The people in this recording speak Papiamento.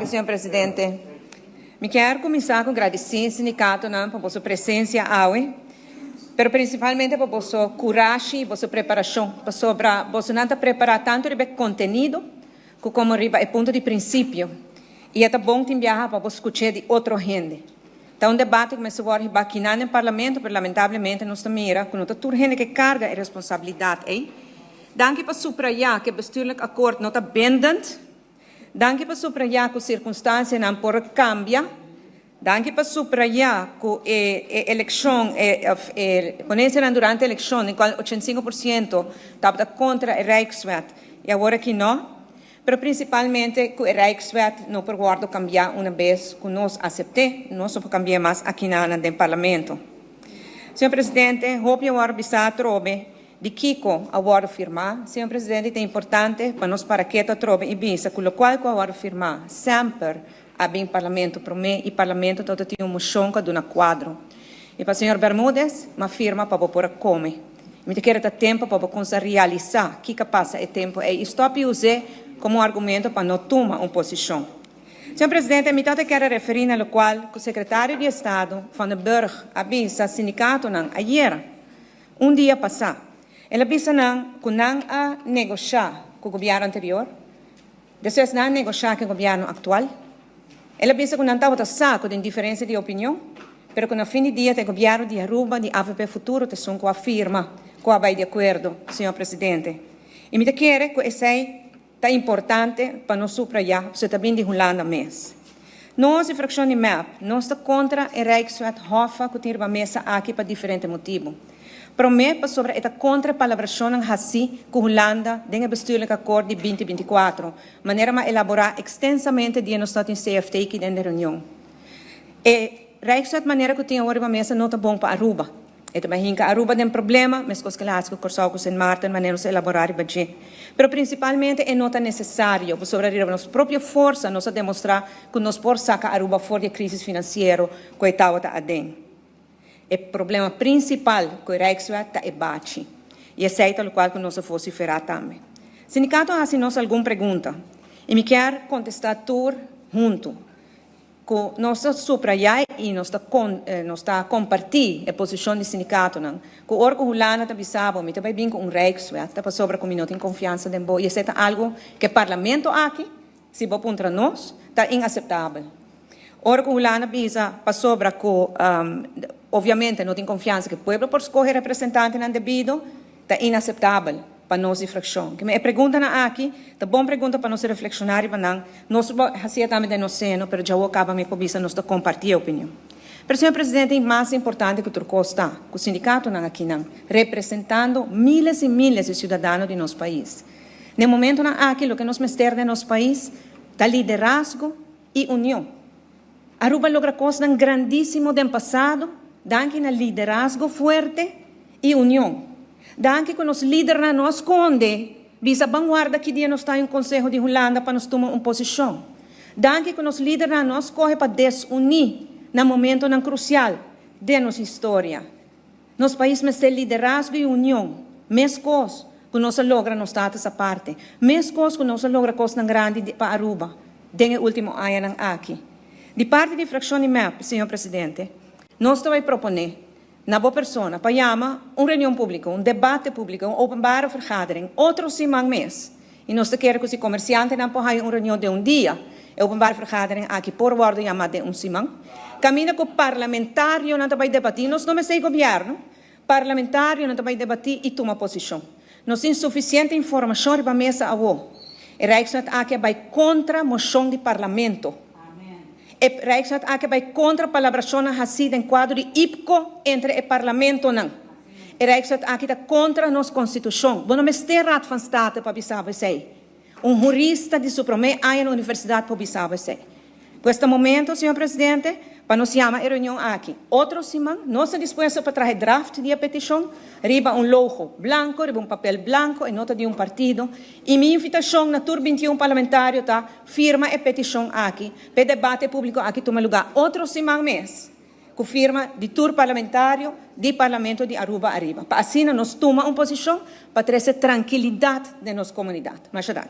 Señor Presidente. Mi kier cuminsa cu gradici sindicatonan pa boso presencia awe, pero principalmente pa boso curashi y boso preparacion, pasobra bosonan ta prepara tanto riba e contenido cu como riba e punto di principio. Y e ta bon tin biaha pa bo scuche di otro hende. Ta un debate cu mester wordo hiba akinan den Parlamento, pero lamentablemente nos ta mira cu no ta tur hende ke carga e responsabilidad ey. Danki pa subraya cu e bestuurlijk akkoord no ta bindend. Danki pa subrayá ku sirkunstansianan por kambia. Danki pa subrayá ku e e elekshon e òf e ponensianan durante elekshon den kual 85% tabata kontra e Rijkswet i awor aki no. Pero prinsipalmente ku e Rijkswet no por wòrdu kambiá una bes ku nos asept'é, nos no por kambi'é mas akinanan den Parlamento. Señor Presidente, hopi a wòrdu bisá atrobe Di kiko a wòrdu firmá? Señor Presidente, ta importante pa nos para ketu atrobe i bisa ku lokual ku a wòrdu firmá semper a bin Parlamento promé i Parlamento tabata tin un moshon ku a duna kuadro. I pa señor Bermudez, m'a firma pa bo por a kome. Mi ta kere ta tempu pa bo kumsa realisá kiko a pasa e tempu ei i stòp i us'é komo un argumento pa no tuma un posishon. Señor Presidente, mi tabata kere referí na lokual ku Sekretario di Estado Van den Burg a bisa sindikatonan ayera. Un dia pasá, el a bisa nan ku nan a negoshá ku gobièrnu anterior, despues nan a negoshá ku e gobièrnu aktual. El a bisa ku nan tabata sa ku tin diferensia di opinion, pero ku na fin di dia ta e gobièrnu di Aruba di avp Futuro ta esun ku a firma ku a bai di akuerdo, señor Presidente. I mi ta kere ku esei Ta importante pa nos subraya pasobra ta bin di Hulanda mes. Nos di fraccion di mep nos ta contra e Rijkswet Hoffa cu tin riba mesa aki pa diferente motibo. Prome pasobra e ta contra e palabracionnan haci cu Hulanda den e Bestuurlijk Akkoord di 2024, manera m'a elabora extensamente dia nos ta tin CFT aki den de reunion. E Rijkswet manera cu tin awor riba mesa no ta bon pa Aruba. E ta bai hinka Aruba den problema, meskos ku el a hasi ku Kòrsou ku Sint Maarten, manera nos a elaborá riba dje. Pero prinsipalmente e no ta nesesario, pasobra riba nos propio forsa nos a demostrá ku nos por saka Aruba for di e krísis finansiero ku e tabata aden. E problema prinsipal ku e Rijkswet ta e bachi, i esei ta lokual ku nos a vosiferá tambe. Sindikato a hasi nos algun pregunta, i mi kier kontestá tur huntu. Ku nos ta suprayá i nos ta nos ta kompartí e posishon di sindikatonan ku ora ku Hulanda ta bisa bo mi ta bai bin ku un Rijkswet ta pasobra ku mi no tin konfiansa den bo i esei ta algu ku e parlamento aki si bo puntra nos ta inaseptabel. Ora ku Hulanda bisa pasobra ku obviamente no tin konfiansa ku e pueblo por skohe representantenan debido Ta inaseptabel pa nos di frakshon. Keme e preguntanan aki ta bon pregunta pa nos reflekshoná riba nan. Nos por hasié tambe den nos seno, pero djawo kaba mi por bisa nos ta kompartí e opinion. Pero señor Presidente, i mas importante ku tur kos ta ku sindikatonan akinan, representando miles i miles di siudadano di nos pais. Den momentonan aki loke nos mester den nos pais ta liderazgo i union. Aruba logra kosnan grandísimo den pasado danki na liderazgo fuerte i union. Danki ku nos lidernan no a skonde bisa ban warda ki dia nos ta un konseho di Hulanda pa nos tuma un posishon. Danki ku nos lidernan no a skohe pa desuní na momentonan krusial den nos historia. Nos pais mester liderazgo i union, meskos ku nos a logra nos status aparte, meskos ku nos a logra kosnan grandi pa Aruba den e ultimo añanan aki. Di parti di frakshon di mep, señor Presidente, nos ta bai proponé na bo persona pa yama un reunion públiko, un debate públiko, un openbare vergadering otro siman mes. I nos ta kere ku si komersiantenan por haña un reunion den un dia, e openbare vergadering aki por wòrdu yamá den un siman. Kaminda ku parlamentarionan ta bai debatí, nos no mester e gobièrnu, parlamentarionan ta bai debatí i tuma posishon. Nos tin sufisiente informashon riba mesa awo. E Rijkswet aki a bai kontra moshon di parlamento. E Rijkswet aki a bai kontra palabrashonnan hasí den kuadro di IPCO entre e parlamentonan. E Rijkswet aki ta kontra nos konstitushon. Bo no mester Raad van State pa bisa bo esei. Un hurista di su promé aña na universidat por bisa bo esei. Pues ta momento, señor Presidente, pa nos yama e reunion aki. Otro siman nos ta dispuesto pa traha e draft di e petishon riba un logo blanco, riba un papel blanco, e no ta di un partido. I mi invitashon na tur 21 parlamentario ta firma e petishon aki pa e debate públiko aki tuma lugá otro siman mes. Ku firma di tur parlamentario di Parlamento di Aruba ariba, pa asina nos tuma un posishon pa trese trankilidat den nos komunidat. Masha danki.